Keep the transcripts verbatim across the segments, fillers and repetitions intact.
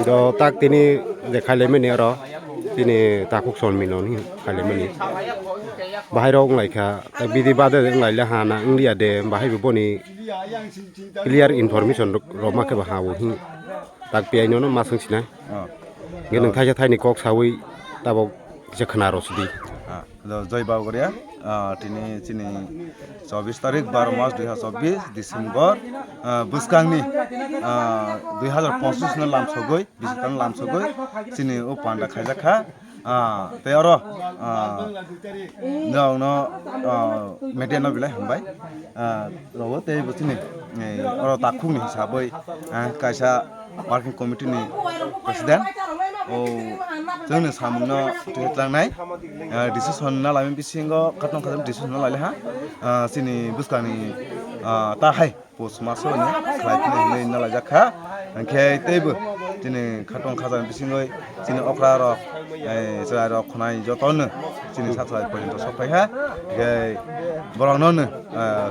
Do tak tini je khailaimani oro, tini takhuk sonmino ni khailaimani. Bahai rok wnglaikha, tak bidi bade wnglaile hana wnglia de, bahai bo boni clear information rok, rok ma khe ba ha o hin. Tak piyai no ma swng sinai. Oh. Nge nang thaisa thaini kok sawi tabok kisa khna rw sidi. Ah, do Joy Babugaria, ah, tini chini chobbish tarik, baro mas dui hazar chobbish, December, ah, bwskangni, ah, dui hazar pochisno lamsogwi, bisitano lamsogwi, chini o panda khaijak kha. Ah, tei oro, ah, nokno, ah, media no belai hambai. Ah, rogo tei bo chini, eh, oro takhukni hisabwi, ah, kaisa working committee ni president. O chwngno samungno twi tlangnai. Ah, decision na laimani bisingo khatong khatong decision na laile ha. Ah, chini bwskangni, ah, ta hai post maso ni khlai phino hinwi na laijak kha. Hwnkhe teibo chini khatong khajakni bisingwi chini okra rok, eh, chwrai rok khwnai jotono chini sak salai porjonto sok phai kha. Hwnkhe borokno no, eh,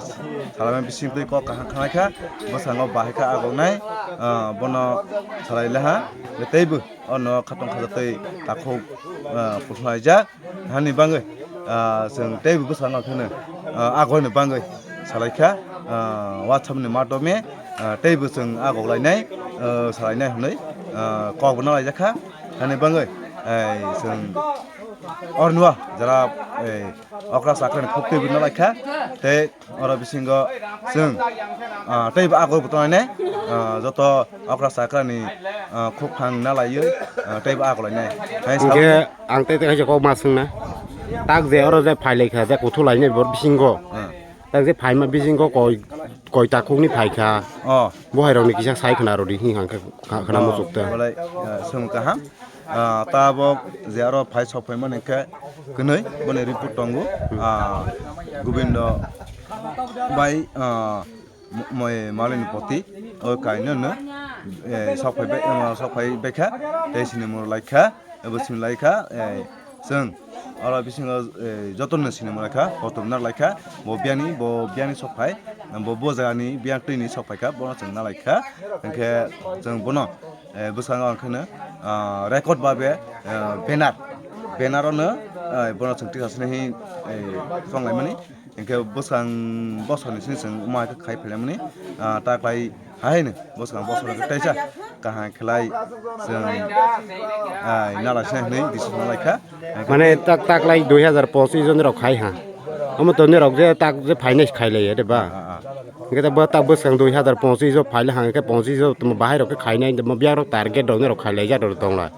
salaimani bisingtwi kok kaham khanai kha. Bwskango bahai kha agoknai, ah, bono salai le ha. Hwnkhe teibo ono khatong khajaktwi takhuk, ah, kuthumlaijak. Hani bagwi, ah, chwng teibo bwskango kheno, ah, agokni bagwi salaikha, ah, WhatsApp ni madhyome, ah, teibo chwng agoklainai, ah, salainai hwnwi, ah, kokbo nalaijakha. Hani bagwi, eh, chwng orno jara, eh, okra chakrani khuk teibo nalaikha, tei oro bisingo chwng, ah, teibo agokbo tonglainai, ah, joto okra chakrani, ah, khuk phang nalaiwi, ah, teibo agolainai. Hai Hingkhe saboni ang tei tei kaisa kok ma swngna. Tak je oro je phailaikha je kuthumlainai bo bisingo. Ah. Tak je phaima bisingo koi, koi takhukni phaikha. Oh. Bo hairokni kisa sai khna rwdi hing hang khe kha-, khna Oh, muchukta. Belai, ah, swng kaham. Ah, tabok je aro phai sok phaimani khe kwnwi boni report tongo. Ah, Gobindo bai, ah, mo-, moi malini poti o kaino no, eh, sok phai bai, eh, sok phai baikha, tei sini moro laikha, ebo sini laikha, eh, chwng oro bisingo, eh, jotono sini moro laikha, kotom na laikha, bo biyani, bo biyani sok phai, bo, bo jagani biyang twini sok phaikha, bono chwng na laikha, hwnkhe chwng bono, eh, bwskango ang kheno, ah, record babe, eh, banner, banner ono, eh, bono chwng tikha sini hi, eh, songlaimani. Hingke bwskang bosor ni sini chwng omo hai khe khai phaimani, ah, ta khlai hai no bwskang bosor ni teisa kaham khlai chwng, ah, nala se hinwi decision nalai kha. Mane tak, tak lai dui hazar pochish jon rok khai ha. Omo to nirok je tak je finance khai lai de ba. Ah, ah. Hingke ta bo tak bwskang dui hazar pochish jon phai le hang khe pochish jon tamo bahai rok khe khai nai tamo biang rok target rok nirok khai lai ja rok tong lai.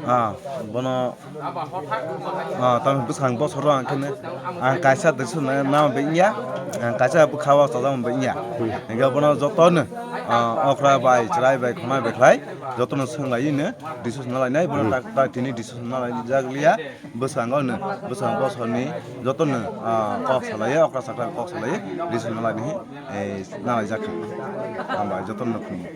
Ah, bono Ah, tamni bwskang bosoro ang khe ang kaisa decision na, na bai wngya, ang kaisa bwkha o chajak bai wngya. Hingke bono jotono, ah, okra bai, chwrai bai, khwnai bai khlai jotono swng lai no decision na lainai, bono Hmm. tak, tak tini decision na lai jak liya, bwskango no, bwskang bosorni jotono, ah, kok salai, okra sakra kok salai, decision na lainai, eh, na lai jak kha. Hambai jotono khum.